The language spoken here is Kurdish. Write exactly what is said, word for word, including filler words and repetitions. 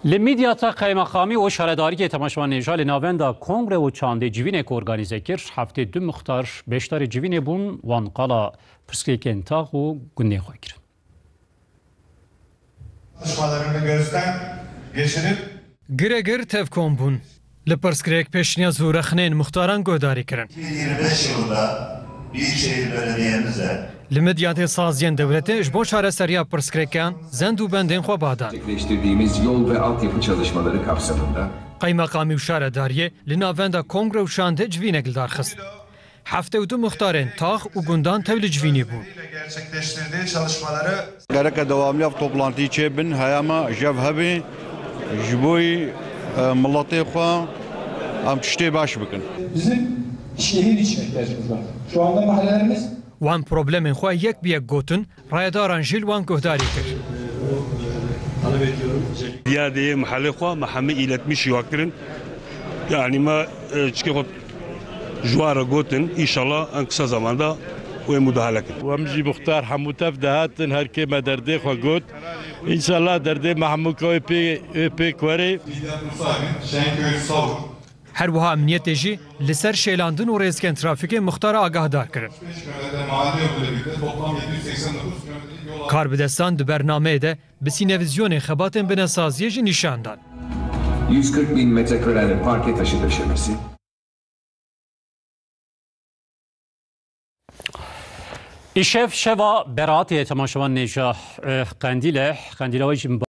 Li Midyata qeymeqamî û şaredariyê temaşevanên hêja li navenda kongre û çandê civînek organîze kir. Heftê du muxtar beşdarê civînê bûn, wan qala pirsgirêkên tax û gundên xwe kirin. Çalışmalarını gözden geçirip Giregir tevkom bûn. Li pirsgirêk pêşniyaz û rexneyên muxtaran guhdarî kirin. iki bin yirmi beş yılında Büyükşehir Belediye'mize Li Midyatê saziyên dewletê ji bo çareseriya pirsgirêkan zend û bendên xwe badan. Gerçekleştirdiğimiz yol ve altyapı çalışmaları kapsamında Qeymeqamî û şaredariyê li navenda kongre û şandê civînek li dar xist. Heftê û du muxtarên tax û gundan tev li civînê bûn. Gerçekleştirdiği çalışmaları Gereke dewamliya vê toplantiyê çêbin, heyama jev hebê, ji bo yî, e, miletê xwe em tiştê baş bikin. Bizim şehir için ihtiyacımız var. Şu anda mahallelerimiz Wan problemên xwe yek bi yek gotin, rayedaran jî li wan guhdarî kir. Diyadê yê mehellê xwe me hemî îletmiş wa kirin. Yani me, e, çikê xwe ji wan re gotin, înşallah en kısa zamanda wê mudahale kin. Em jî muxtar hemû tev dihatin, her kê me derdê xwe got. Înşallah derdê me hemû ka wê pê, wê pê kuerê. Midyat Nusaybin, Şenköy Savur. Her wiha emniyetê jî li ser şêlandin û rêzgehên trafîkê muxtara agahdar kirin. Karbidestan di bernameyê de bi sînevizyonê xebatên binesaziyê jî nîşan dan. Yüz kırk bin metrekareli parke taşı döşemesi. Îşev şeva beraatê ye, temaşevan nêja, eh, Qendîl e. Qendîla we jî